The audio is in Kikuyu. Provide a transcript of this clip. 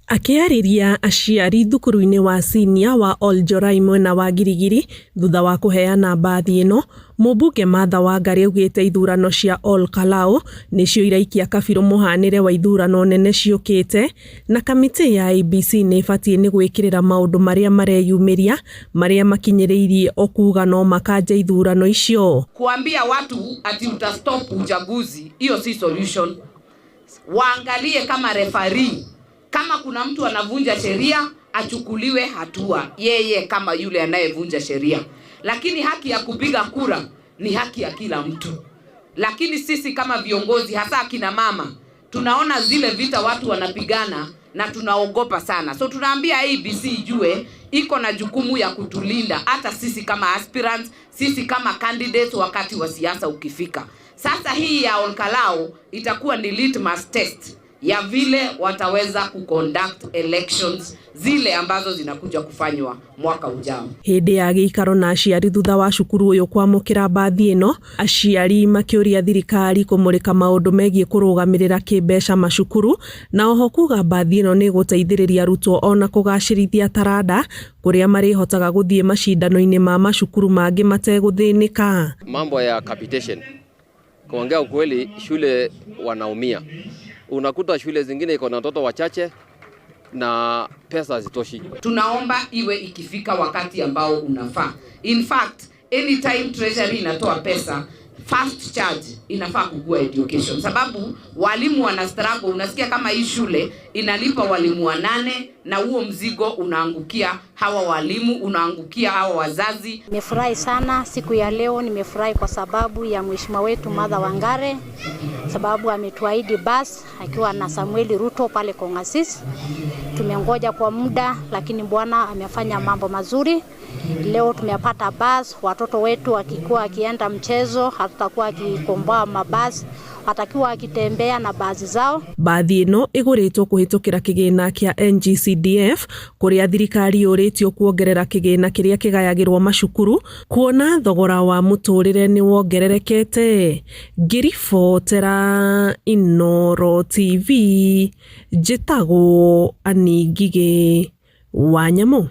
Akĩarĩria aciari thukuru-inĩ wa senior wa Oljorai mwena wa Giligili thutha wa kũheana mbathi ĩno, mũmbunge Martha Wangari augĩte ithurano cia Ol Kalou nĩcio iraikia kabirũ mũhanĩre wa ithurano nene ciũkĩte na kamĩtĩ ya IEBC nĩ ĩbatiĩ nĩ gwĩkĩrĩra maũndũ marĩa mareyumĩria marĩa makinyĩrĩirie o kuga no makanje ithurano icio. Kuambia watu ati utastop uchaguzi, hiyo si solution. Waangalie kama referee, kama kuna mtu anavunja sheria achukuliwe hatua, yeye kama yule anayevunja sheria. Lakini haki ya kupiga kura ni haki ya kila mtu. Lakini sisi kama viongozi, hasa akina mama, tunaona zile vita watu wanapigana na tunaogopa sana. So tunaambia IEBC ijue iko na jukumu ya kutulinda hata sisi kama aspirants, sisi kama candidates wakati wa siasa ukifika. Sasa hii ya Olkalou itakuwa ni litmus test ya vile wataweza kuconduct elections zile ambazo zinakuja kufanywa mwaka ujao. Hĩndĩ ya gĩikaro na aciari thutha wa cukuru ũyũ kwamũkĩra mbathi ĩno, aciari makĩũria thirikari kũmũrĩka maũndũ megiĩ kũrũgamĩrĩra kĩmbeca macukuru na oho kuga mbathi ĩno nĩ ĩgũteithĩrĩria arutwo ona kũgacĩrithia taranda kũrĩa marĩhotaga gũthiĩ macindano-inĩ ma macukuru mangĩ mategũthĩnĩka. Mambo ya capitation, kuongea ukweli, shule wanaumia. Unakuta shule zingine iko na watoto wachache na pesa hazitoshi. Tunaomba iwe ikifika wakati ambao unafaa. In fact, anytime treasury inatoa pesa, first charge inafaa kukua education, sababu walimu wana struggle. Unasikia kama hii shule inalipa walimu wanane, na huo mzigo unaangukia hawa walimu, unaangukia hawa wazazi. Nimefurahi sana siku ya leo, nimefurahi kwa sababu ya mheshimiwa wetu Martha Wangare, sababu ametuahidi bus akiwa na Samuel Ruto pale Kongasis. Tumengoja kwa muda, lakini Bwana amefanya mambo mazuri. Leo tumepata bus, watoto wetu wakikuwa akienda mchezo, hatutakuwa akikomboa mabasi, watakiwa akitembea na basi zao. Mbathi ĩno ĩgũrĩtwo kũhĩtũkĩra kĩgĩna kĩa NGCDF kũrĩa thirikari yũrĩtio kuongerera kĩgĩna kĩrĩa kĩgayagĩrwo macukuru kuona thogora wa mũtũrĩre nĩ wongererekete. Ngĩribotera Inooro TV, njĩtagwo Annie Ngigĩ wa Nyamũ.